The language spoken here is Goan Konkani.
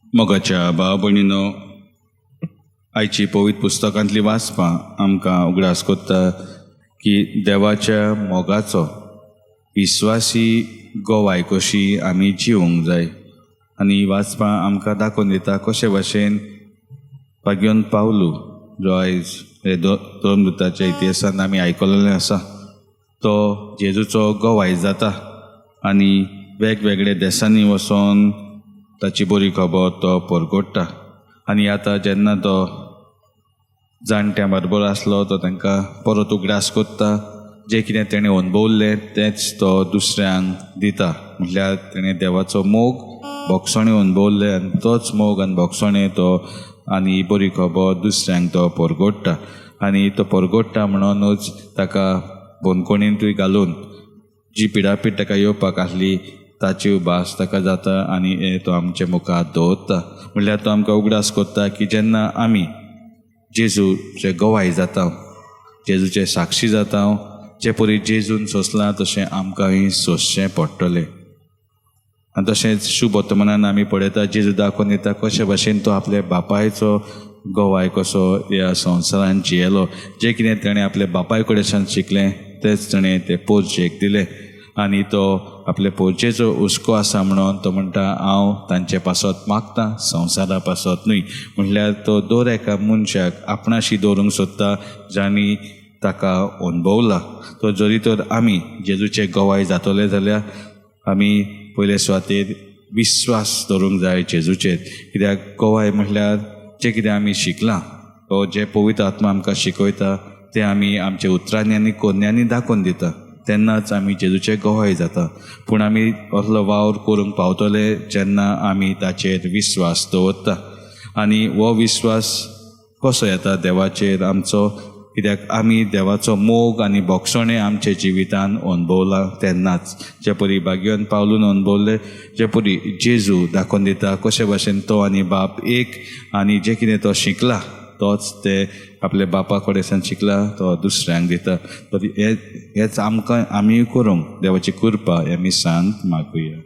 मोगाच्या भाव भयणीनो, आयची पवित्र पुस्तकांतली वाचपां आमकां उगडास कोत्ता की देवाच्या मोगाचो विस्वासी गोवाय कशी आमी जिवंक जाय. आनी वाचपां आमकां दाखोवन दिता कशे भाशेन भाग्योन पावलू जो आयज हे धर्मदूताच्या इतिहासान आमी आयकलेलें आसा, तो जेजूचो गोवाय जाता आनी वेगवेगळे देसांनी वचोन ताची बरी खबर तो परगट्टा. आनी आतां जेन्ना तो जाणट्यां बरोबर आसलो तो तांकां परत उगडास कोत्ता, जें कितें तेणें अणभवल्लें तेंच तो दुसऱ्यांक दिता. म्हटल्यार तेणें देवाचो मोग भोगसणें अणभवल्लें आनी तोच मोग आनी भोगसणें तो आनी बरी खबर दुसऱ्यांक तो परगट्टा. आनी तो परगट्टा म्हणूनच ताका बंदखणींतूय घालून जी पिडापीड ताका येवपाक आसली ताची भास ताका जाता आनी हें तो आमचे मुखार दवरता. म्हणल्यार तो आमकां उगडास कोत्ता की जेन्ना आमी जेजूचे गवाय जाता, जेजूचे साक्षी जाता, जे परी जेजून सोंसलां तशें आमकांय सोंसचें पडटलें. आनी तशेंच शुभ वर्तमानान आमी पळयता जेजू दाखोवन दिता कशे भाशेन तो आपल्या बापायचो गवाय कसो ह्या संवसारान जियेलो. जें कितें तेणें आपल्या बापाय कडेन शिकलें तेंच तेणें ते पोरचेक दिलें आनी तो आपले पोरचेचो हुस्को आसा म्हणून तो म्हणटा हांव तांचे पासत मागता, संवसारा पासत न्हय. म्हणल्यार तो दर एका मनशाक आपणाशी दवरूंक सोदता जांणी ताका अणभवला. तो जरी तर आमी जेजूचे गवाय जातले जाल्यार आमी पयले सुवातेर विस्वास दवरूंक जाय जेजूचेर. कित्याक गवाय म्हणल्यार जें कितें आमी शिकलां वो जें पवित्र आत्मा आमकां शिकयता तें आमी आमच्या उतरांनी आनी कोन्यांनी दाखोवन दिता, तेन्नाच आमी जेजूचे गवाय जाता. पूण आमी असलो वावर करूंक पावतले जेन्ना आमी ताचेर विस्वास दवरता. आनी हो विस्वास कसो येता देवाचेर आमचो, कित्याक आमी देवाचो मोग आनी भोगसणें आमच्या जिवितान अणभवलां तेन्नाच. जे परी भाग्योन पावलून अणभवलें, जे परी जेजू दाखोवन दिता कशे भाशेन तो आनी बाप एक आनी जें कितें तो शिकला तोच ते आपल्या बापा कडेन शिकला तो दुसऱ्यांक दिता. तर हेच आमकां आमी करूंक देवाची कृपा ह्या मिसांत मागुया.